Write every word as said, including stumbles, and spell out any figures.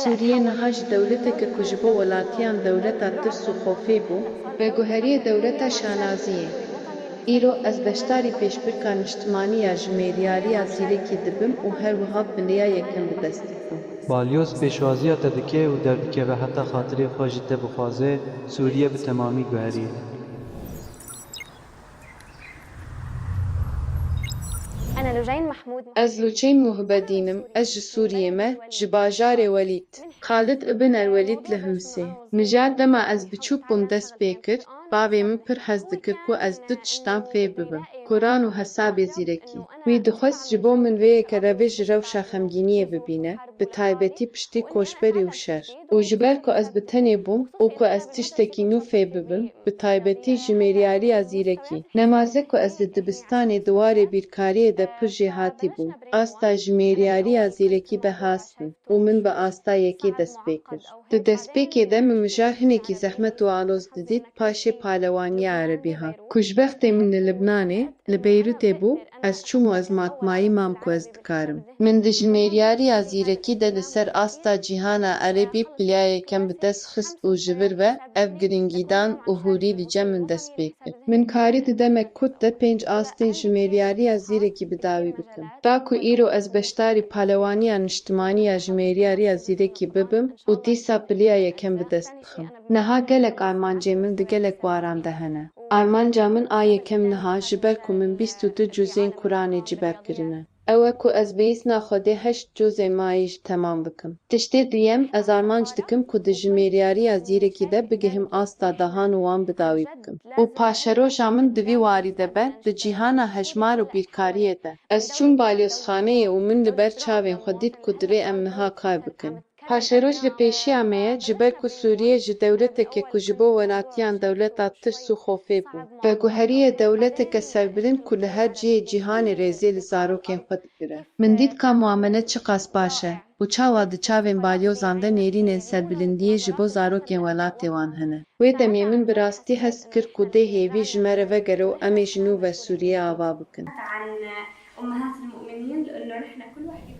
Sûriye niha ji dewleteke ku ji bo welatiyan dewleta tirs û xofê bû, veguheriyê dewleta şanaziyê. Îro ez beşdarî pêşbirka niştimanî ya jimêriyariya zîrekî dibim û her wiha bi lêya yekem bi dest dikim. Balyoz pêşwaziya te dike û derdikeve heta xatirê xwe ji te bixwaze Sûriye bi temamî guherî. Ez Luceyn Muhbedîn im, ez ji Sûriyê me, ji bajarê Welîd. Xalid ibn el-Welîd li Himsê. Mijar dema ez biçûk bûm dest pê kir, bavê min pir hez dikir ku ez du tiştan fêr bibim, Quran û hesabê zîrekî. Wî dixwest ji bo min vê yeke revê ji rewşa xemgîniyê bibîne, bi taybetî piştî koçberî û şer. Û ji ber ku ez bi tenê bûm û ku ez tiştekî nû fêr bibim, bi taybetî jimêriyariya zîrekî. Nemaze ku ez li dibistanê di warê bîrkariyê de pir jêhatî bûm, asta jimêriyariya zîrekî de hast bû û min bi asta yekê dest pê kir. Di destpêkê de min mijar hinekî zehmet û aloz didît, paşê palewaniya erebî hat. Ku ji bextê min li Libnanê, li Beyrûtê bû, ez çûm û ez matmayî mam ku ez dikarim. Min di jimêriyariya zîrekî de li ser asta cîhana erebî piliya yekem bi dest xist û ji vir ve ev giringîdan û hûrî li cem min dest pê kir. Min karî di demek kurt de pênc astên jimêriyariya zîrekî bi dawî bikim. Da ku îro ez beşdarî palewaniya niştimanî ya jimêriyariya zîrekî bibim û dîsa piliya yekem bi dest bixim. Niha gelek armancên min di gelek waran de hene. Armanca min a yekem niha, ji ber ku min bîst û du cuzên Quranê ciber kirine. Ew e ku ez bi îzna Xwedê heşt cuzên mayî jî temam bikim. Tiştê duyem, ez armanc dikim ku di jimêriyariya zîrekî de bigihim asta dahan û wan bi dawî bikim. Û paşeroja min di vî warî de be, di cîhana hejmar û bîrkariyê de. Ez çûm balyozxaneyê û min li ber çavên xwe dît ku divê em niha kar bikin. Paşeroc li pêşiya me ye, ji ber ku Sûriye ji dewleteke ku ji bo welatiyan dewleta tirs û xofê bû, veguherî ye dewleteke serbilind ku li her cihê cîhanê rêzê li zarokên xwe digire. Min dît ka muamele çiqas baş e û çawa di çavên balyozan de nêrînên serbilindiyê ji bo zarokên welatê wan hene. Wê demê min bi rastî hez kir ku dê hêvî ji me re vegere û em ê ji nû ve Sûriye ava bikin. عن أمهات المؤمنين، لأنه نحن كل وحدة